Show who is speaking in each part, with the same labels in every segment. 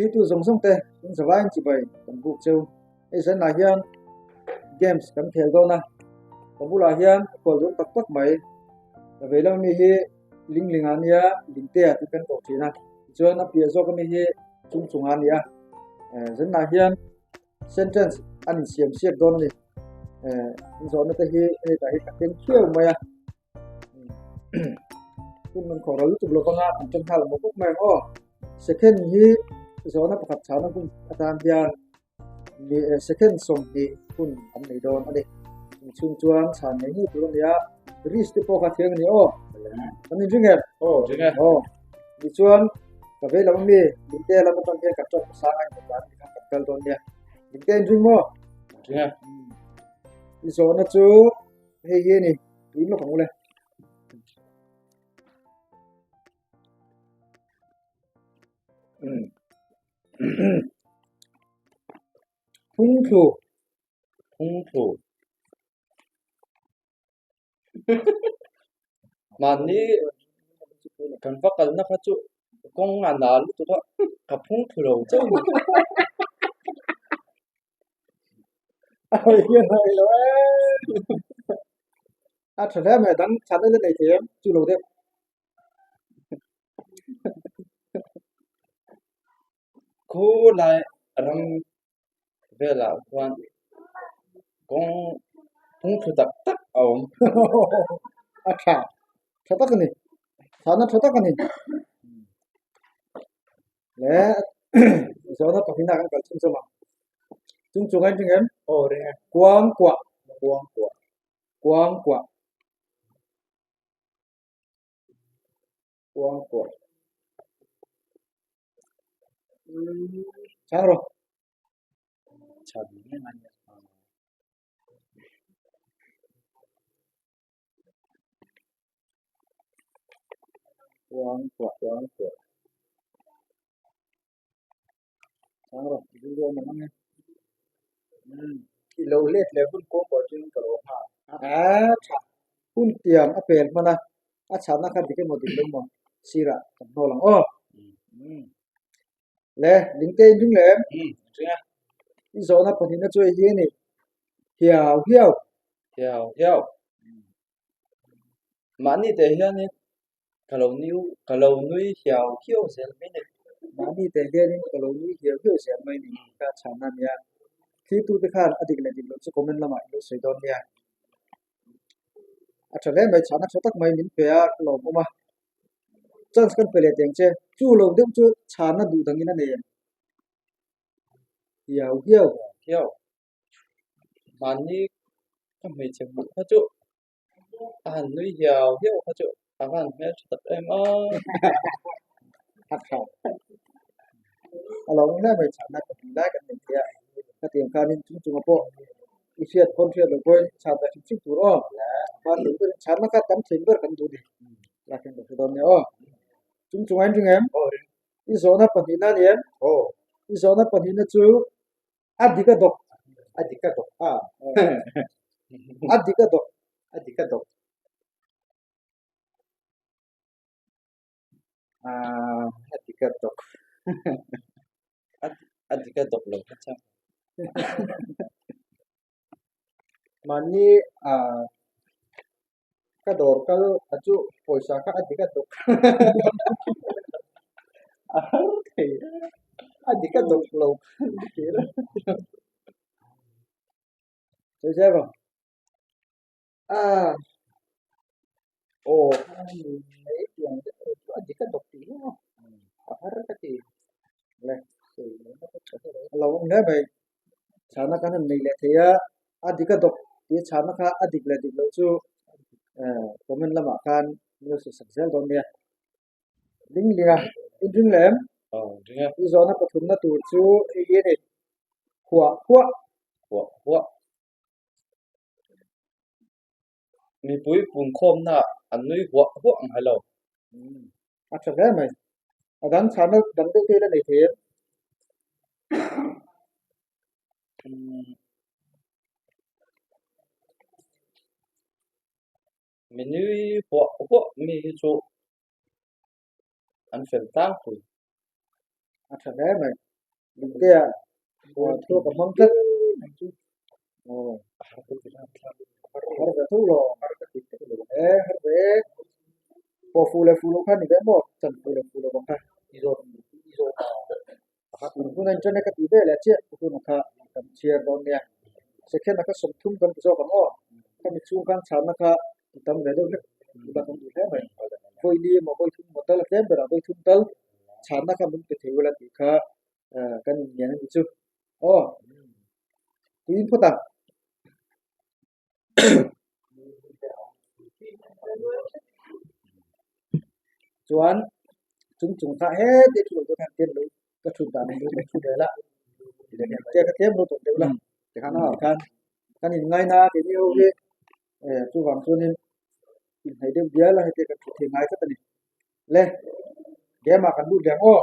Speaker 1: Thlitu zawng zawng te in zavaiin chibai kan buk cheu. Hei zanah hian games kan khel dawn a, ka bulah hian a kual dawn tak tak mai. Ka vei lam ami hi Linglinga a nia, Lingtea tih kan koh thin a, tichuan a piah zawk ami hi Chungchunga a ni a. Zanah hian sentence an insiam siak dawn a ni. In zawhna te hi hei tah hi ka keng khiau mai a. Hun man khawh ral lutuk lo vanga an tan nghal mawp mawp mai ang aw. Second hi zawhna pakhat chhana hun atan hian second 20 hun an nei dawn a ni. Chung chhung chuan chhan ngei ngei tur a ni a, risk te pawh kha thiang a ni aw. Kan inring em?
Speaker 2: Aw, ring e.
Speaker 1: Aw. Tichuan ka vei lam ami Lingte lam atang hian kan tawk hmasa a inhmu dan kha kan kal dawn nia. Lingte inring maw?
Speaker 2: Ring e.
Speaker 1: I zawhna chu hei hi a ni, tui lawk ang u le. Phungthlu.
Speaker 2: Phungthlu. Mahni kan va kalna kha chu kawng a nal lutuk a, ka phungthlu lo chauh a ni.
Speaker 1: A hawi hian a hawi lo e. A tha hle mai, dang chhan la nei thei em? Chu lo deuh.
Speaker 2: Khulai ram velah khuan kawng phungthlu tak tak a awm.
Speaker 1: A tha, tha tak a ni. Thahna tha tak a ni. Le zawhna pahnihna kan kal chhunzawm ang. Chung chung a inring em?
Speaker 2: Aw ring e.
Speaker 1: Kuang kuah.
Speaker 2: Kuang kuah.
Speaker 1: Kuang kuah.
Speaker 2: Kuang kuah.
Speaker 1: Chang rawh.
Speaker 2: Chhan nge ngai nge.
Speaker 1: Kuang kuah.
Speaker 2: Kuang kuah.
Speaker 1: Chang rawh. Rilru a mang ang e.
Speaker 2: I lo let leh hun kuang kuah chuan ka lo nghak.
Speaker 1: A tha. Hun tiam a pel hman a, a chhanna kha dik emaw dik lo maw sirah kan hnawl ang aw. Le, Lingte in ring lem.
Speaker 2: Ring a.
Speaker 1: I zawhna pahnihna chu hei hi a ni. Hiau hiau.
Speaker 2: Hiau hiau. Mahni teh hianin ka lo niu ka lo nui hiau hiau zel mai ni.
Speaker 1: Mahni teh hianin ka lo nui hiau hiau zel mai ni ka chhanna a nia. Thiltute khan a dik leh dik loh chu comment lamah i lo sawi dawn nia. A tha hle mai, chhahna tha tak mai min pe a, ka lawmawm a. Chance kan pe leh teng che, chu lo deuh chu chhahna duh dangin a nei em? Hiau hiau.
Speaker 2: Hiau. Mahni ka hmeichhe hmuh kha chu a han nui hiau hiau kha chu a van hmel tha tak em a.
Speaker 1: A tha. A lo hle mai chhahna ka hmu lai kan nei thei a. Khatiang khanin chung chunga pawh i hriat pawn hriat loh pawhin chhan ve hrim hrim tur aw. Mahni ber chhanna kha tam thin ber kan duh ni. Lakin ka hre dawn nia aw. Chung chunga in ring em? I zawhna pahnihna a ni em? I zawhna pahnihna chu a dik a dawk.
Speaker 2: A dik a dawk a.
Speaker 1: A dik a dawk.
Speaker 2: A dik a dawk. A dik a dawk. A dik a dawk lo kha chang.
Speaker 1: Mahni ka dawr kal a chu pawisa kha a dik a dawk.
Speaker 2: A har thei a.
Speaker 1: A dik a dawk lo kha. Sawi zel rawh.
Speaker 2: A aw mai pian chu a dik a dawk tih hlauh a a har ka ti
Speaker 1: le a lo awm hle mai chhana kan han nei leh thei a a dik a dawk tih chhana kha a dik leh dik loh chu comment lamah khan min lo sawi sak zel dawn nia ding ling a in ring leh em i zawhna pathumna tur chu hei hi a ni huah huah
Speaker 2: huah huah. Mipui punkhawmna an nui huah huah ang hai lo.
Speaker 1: A tha hle mai. A dang chhahna dang deuh te la nei thei em?
Speaker 2: Mi nui huah huah mi hi chu an fel tlangpui.
Speaker 1: A tha hle mai. Lungtea thluak a hmang tlat aw har ve tho lo e har ve pawh fuh leh fuh loh kha ni ve maw chan fuh leh fuh loh ang kha tun hun a internet ka tih ve leh chiah hun kha kan chhiar dawn nia second a kha sawmthum kan ti zawk ang aw khami chhung khan chhanna kha ti tam ve deuh hlek tih lah kan duh hle mai vawi li emaw vawi thum emaw tal a tlem berah vawi thum tal chhanna kha min pe thei ula tih kha kan inngen a ni chu aw tuin phawt ang. Chuan chung chung kha heti thu lo khan tlem lo ka thut dan ang deuh thu ve la te kha tlem lo tawh deuh la tikhan tikhan kan inngaina keini ho hi chuvang chuanin inhnaih deuh bial a heti kan thu thei ngai tlat a ni. Le game ah kan lut leh ang aw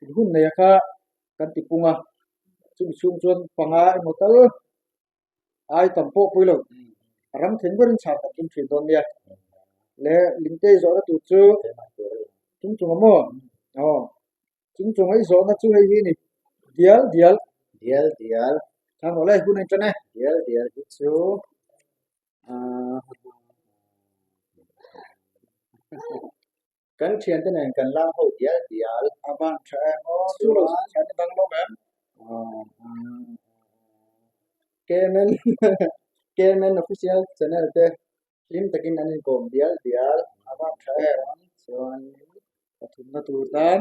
Speaker 1: in hun nei a kha kan ti pung a chumi chhung chuan panga emaw tal ai tam pawh pui lo a ram thleng berin chhan kan tum thin dawn nia le lingte i zawhna tur chu chung chung a maw aw chung chung a i zawhna chu hei hi a ni dial dial
Speaker 2: dial dial
Speaker 1: chhan rawh le hun a intan e
Speaker 2: dial dial hi chu Ahh Kan thiante nen kan lam ho dial dial
Speaker 1: a van tha em aw chu lo thiante dang lawm em
Speaker 2: KMN KMN official channel te hlim takin an inkawm dial dial
Speaker 1: a van tha em
Speaker 2: chuan
Speaker 1: pathumna tur tan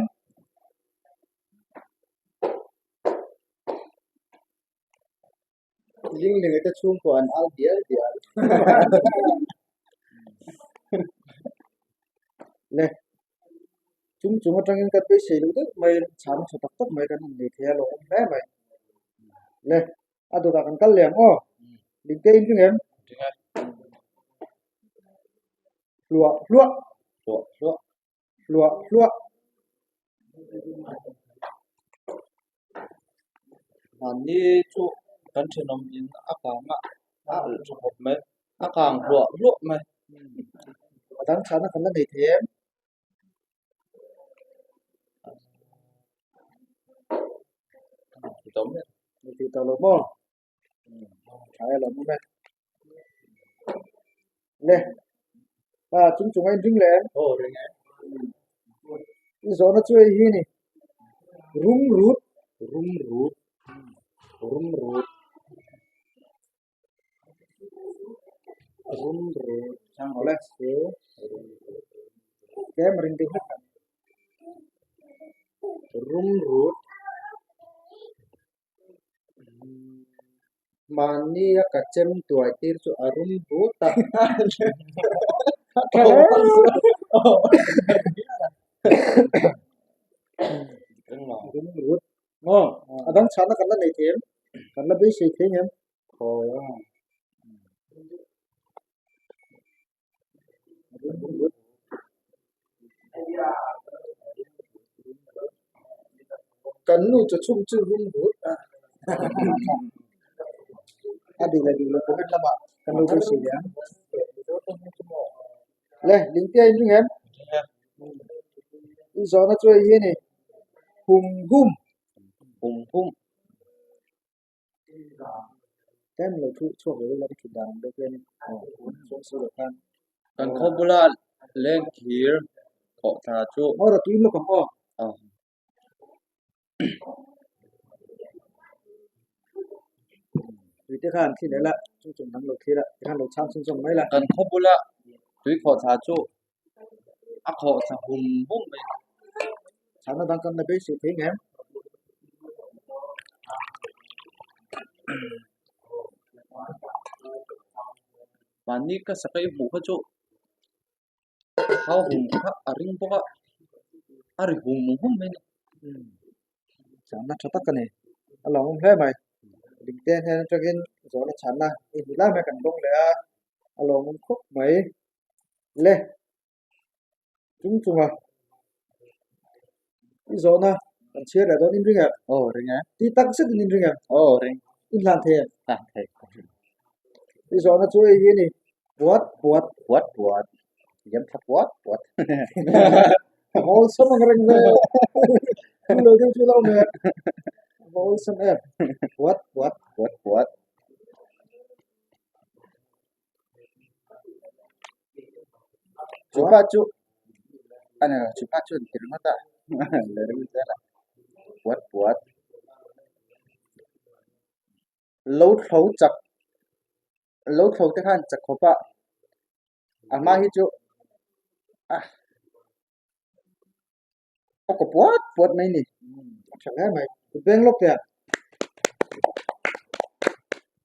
Speaker 2: Linglinga te chhungkua an au dial dial.
Speaker 1: Le chung chung atangin kan beisei loh deuh mai chhang tha tak tak mai kan han nei thei a lawm hle mai. Le a dawtah kan kal leh ang aw. Lingte in ring em? Hluah hluah.
Speaker 2: Hluah hluah.
Speaker 1: Hluah hluah.
Speaker 2: Mahni chu kan thenawm in a kang a, a alh tha khawp mai, a kang hluah hluah mai.
Speaker 1: A dang chhana kan la nei thei em? Nei thei tawh lo maw? Tha e lawm awm e. Le a chung chung a inring leh em?
Speaker 2: Aw ring e.
Speaker 1: I zawhna chu hei hi a ni. Rum rut.
Speaker 2: Rum rut. Rum rut. Rum rut.
Speaker 1: Chang rawh le. Tlem ring deuh hlek ang.
Speaker 2: Rum rut. Mahni a ka chem tuai tir chu a rum but a.
Speaker 1: Rum but. Maw a dang chhahna kan la nei thei em? Kan la beisei thei em?
Speaker 2: Khawi a. Kan nu chaw chhum chu rum but a.
Speaker 1: A duh leh duh loh comment lamah kan lo beisei leh ang. Le lingte a inring em? I zawhna chu hei hi a ni. Hum hum.
Speaker 2: Hum hum.
Speaker 1: Tlem lo thu chhuak ve ula ka thut dan ang deuh hian aw chuang si loh khan.
Speaker 2: Kan khaw bula leng thir khawh thla chu.
Speaker 1: Aw rawh tuin lawk ang aw.
Speaker 2: Aw.
Speaker 1: Tui te khan thli leh la chung chung dang lo thlir a tikhan lo chhang chhunzawm mai la.
Speaker 2: Kan khaw bula tui khawh thla chu a khawh thla hum hum mai.
Speaker 1: Chhana dang kan la beisei thei ngem.
Speaker 2: Mahni ka sakei hmuh kha chu hau hum kha a ring bawk a, a ri hum hum mai a ni.
Speaker 1: Chhana tha tak a ni. A lawmawm hle mai. Lingte hnen atangin zawhna chhana i hmu lai mai kan dawng leh a, a lawmawm khawp mai. Le. Chung chunga i zawhna kan chhiar leh dawn inring em?
Speaker 2: Aw ring e.
Speaker 1: Ti tak zet in inring em?
Speaker 2: Aw ring.
Speaker 1: In hlan thei em?
Speaker 2: Hlan thei.
Speaker 1: I zawhna chu hei hi a ni. Puat puat.
Speaker 2: Puat puat. Liam thla puat puat.
Speaker 1: A hawl sam ang reng ve. Chu lo deuh chu lo awm em? Va awlsam em. Puat puat.
Speaker 2: Puat puat. Chupa chu a ni lo chupa chu an ti ringawt a le ring zel a puat puat. Lo thlo chak lo thlo te khan chak khawp a a hma hi chu a a kaw puat puat mai a ni.
Speaker 1: A tha hle mai kut beng lawk teh a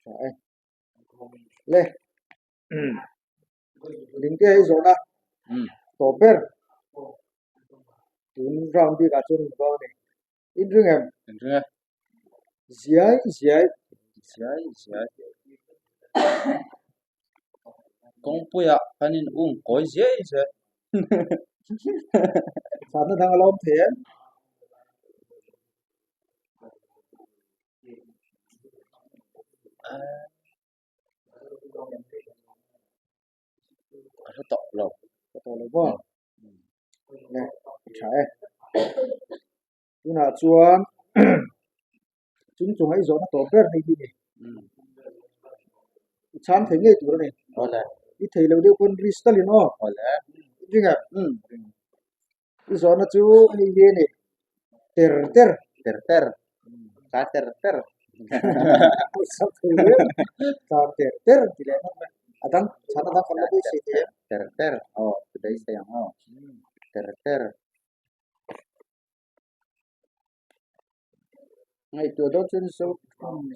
Speaker 1: tha e le Lingte hi zawhna tawp ber tun round bik ah chuan a ni dawn a ni. In ring em?
Speaker 2: In ring e.
Speaker 1: Ziai ziai.
Speaker 2: Ziai ziai. Kawngpuiah kan in um kawi ziai ziai.
Speaker 1: Chhanna dang a la awm thei em?
Speaker 2: Ka hre tawh lo.
Speaker 1: Ka tawh lo maw? Le, a tha e. Tunah chuan chung chunga i zawhna tawh ber hei hi ni. I chhan thei ngei tur a ni.
Speaker 2: Awle.
Speaker 1: I thei lo deuh pawn risk talin aw.
Speaker 2: Awle.
Speaker 1: I ring em? I zawhna chu hei hi a ni. Ter ter.
Speaker 2: Ter ter. Tla ter ter.
Speaker 1: Sak thei viau. Tla ter ter ti leh ngawt mai. A dang chhan a dang kan la beisei thei em?
Speaker 2: Ter ter. Aw ka beisei ang aw. Ter ter. Ngaihtuah dawn chuan zo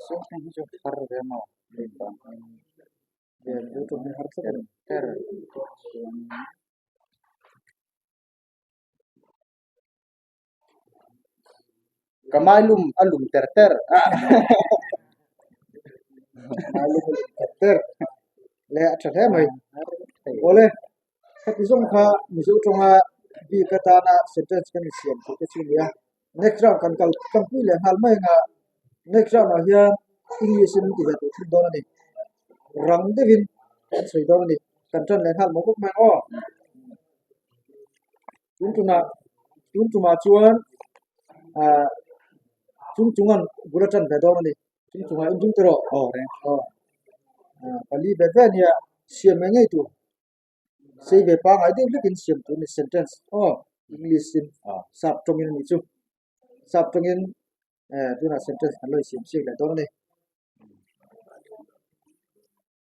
Speaker 2: zo hi chu har ve maw. Ter ter. Ka mai lum a lum ter ter a.
Speaker 1: Mai lum a lum ter ter. Le a tha hle mai. Awle khati zawng kha Mizo tawnga bik atana sentence kan insiam tih te chu a ni a. Next round kan kal tlangpui leh nghal mai anga next round ah hian English in ti ve tur thung dawn a ni. Rang deuhin kan sawi dawn a ni. Kan tan leh nghal mawp mawp mai ang aw. Tun tumah tun tumah chuan ah chung chungan bul a tan ve dawn a ni. Chung chungah in ring tawh aw reng aw. Ah pali ve ve ania siam ngei ngei tur. Sei ve pangai deuh hlekin siam tur a ni sentence aw English in sap tawngin a nih chu. Sap tawngin eh tunah sentence kan lo insiam siak leh dawn a ni.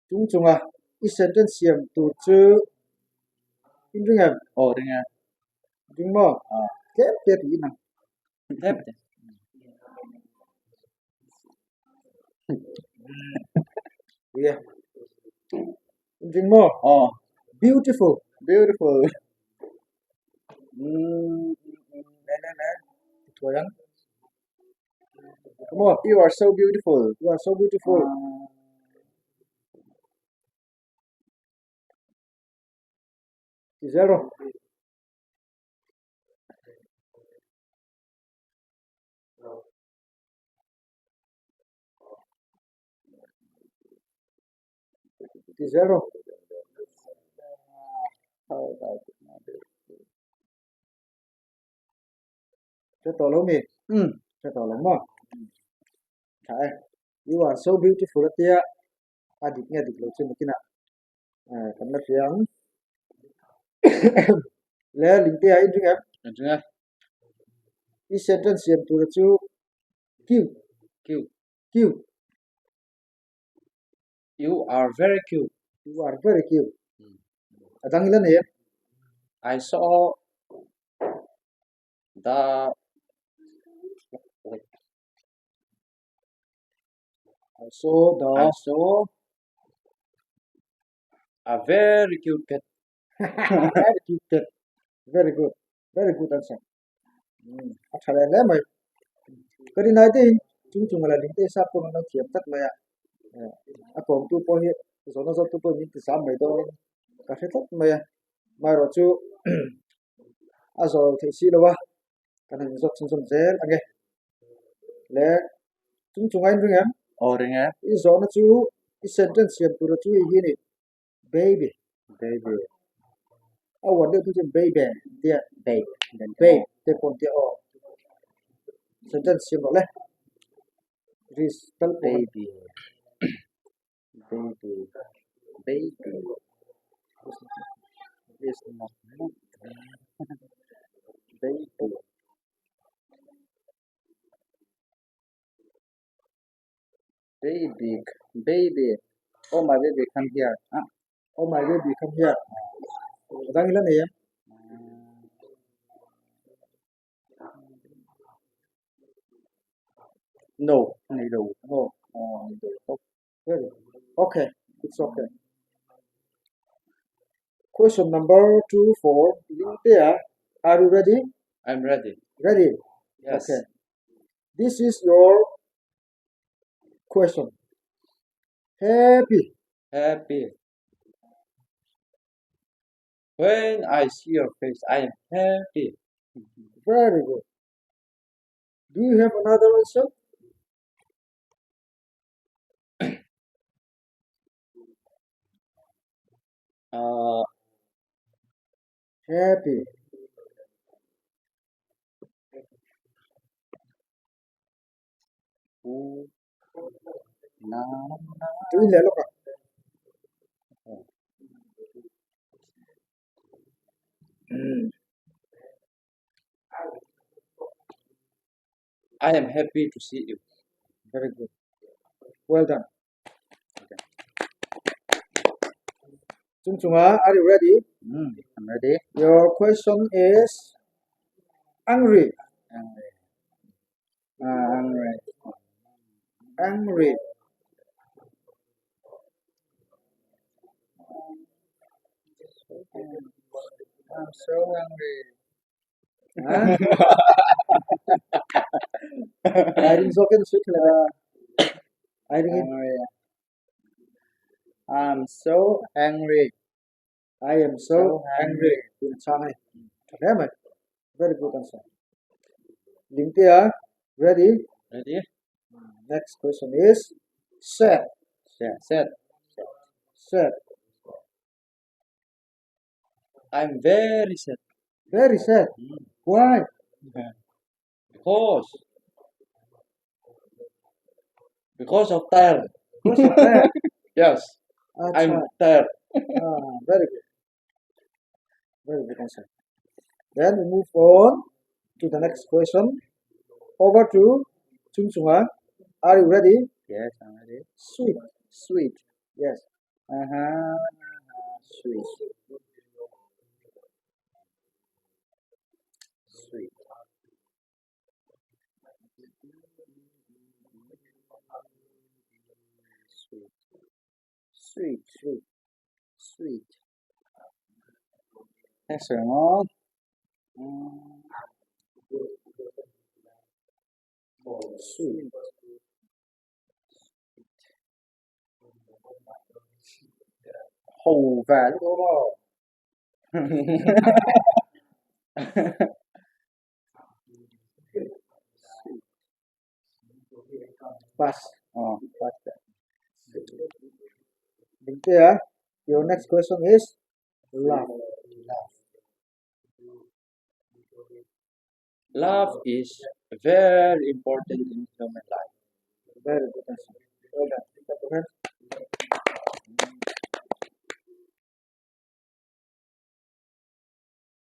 Speaker 1: Chung chunga i sentence siam tur chu in ring em?
Speaker 2: Aw ring e.
Speaker 1: Ring maw? Tlem te tiin ang.
Speaker 2: Tlem te.
Speaker 1: Yeah. In ring maw?
Speaker 2: Aw.
Speaker 1: Beautiful.
Speaker 2: Beautiful.
Speaker 1: Le le le. Thuai ang. Come on.
Speaker 2: You are so beautiful.
Speaker 1: You are so beautiful. Ti zel rawh. Ti zel rawh. Hre tawh lo mi? Hre tawh lo maw? Tha e. You are so beautiful a tia a dik nge dik lo chu nakinah kan la hria ang. Le lingte ah in ring em?
Speaker 2: In ring e.
Speaker 1: I sentence siam tura chu cute.
Speaker 2: Cute.
Speaker 1: Cute.
Speaker 2: You are very cute.
Speaker 1: You are very cute. A dang ila nei em?
Speaker 2: I saw the wait.
Speaker 1: I saw the
Speaker 2: I saw a very cute cat.
Speaker 1: Very cute cat. Very good. Very good answer. A tha leh hle mai. Ka rinai te in chung chung la ling te sap pawh an lo thiam tlat mai a. A kawmtu pawh hi zawhna zawt tu pawh min ti zam mai dawn in ka hre tlat mai a. Amaherawh chu a zawl theih si lo a kan han zawt chhunzawm zel ang e. Le chung chunga in ring em?
Speaker 2: Aw ring e.
Speaker 1: I zawhna chu i sentence siam tura chu i hi a ni. Baby.
Speaker 2: Baby.
Speaker 1: A uar deuh tu chuan baby tia.
Speaker 2: Babe.
Speaker 1: Babe te pawh an tia aw. Sentence siam rawh le. Risk tal pawh a
Speaker 2: Baby. Baby. Baby. Risk nak nak. Baby. Baby. Baby. Oh my baby come here. Ah.
Speaker 1: Oh my baby come here. A dang ila nei em?
Speaker 2: No, nei lo.
Speaker 1: No.
Speaker 2: Oh, nei lo tawp.
Speaker 1: Very good. Okay, it's okay. Question number 2 for Lingtea. Are you ready?
Speaker 2: I'm ready.
Speaker 1: Ready?
Speaker 2: Yes.
Speaker 1: Okay. This is your question. Happy.
Speaker 2: Happy. When I see your face, I am happy.
Speaker 1: Very good. Do you have another answer? Happy.
Speaker 2: U na na.
Speaker 1: Tui leh lawk a.
Speaker 2: I am happy to see you.
Speaker 1: Very good. Well done.
Speaker 2: Okay.
Speaker 1: Chung chunga, are you ready?
Speaker 2: I'm ready.
Speaker 1: Your question is angry.
Speaker 2: Angry. Angry.
Speaker 1: Angry.
Speaker 2: I'm so angry.
Speaker 1: Huh? Airing zawkin sui thla la. Airing in.
Speaker 2: Angry. I'm so angry.
Speaker 1: I am so
Speaker 2: So
Speaker 1: angry. Tun chang ani. Tha hle mai. Very good answer. Lingtea, ready?
Speaker 2: Ready?
Speaker 1: Next question is sad.
Speaker 2: Sad. Sad.
Speaker 1: Sad.
Speaker 2: I'm very sad.
Speaker 1: Very sad. Why?
Speaker 2: Because. Because of tired.
Speaker 1: Because of tired.
Speaker 2: Yes.
Speaker 1: Acha.
Speaker 2: I'm tired.
Speaker 1: Very good. Very good answer. Then we move on to the next question. Over to Chung Chunga. Are you ready?
Speaker 2: Yes, I'm ready.
Speaker 1: Sweet.
Speaker 2: Sweet.
Speaker 1: Yes.
Speaker 2: Uh-huh. Sweet. Sweet. Sweet. Sweet. Sweet. Sweet. Thanks very much.
Speaker 1: Sweet.
Speaker 2: Hầu về lúc đó.
Speaker 1: Pass.
Speaker 2: Oh, pass.
Speaker 1: Lingtea, your next question is love.
Speaker 2: Love. Love is very important in human life.
Speaker 1: Very good answer.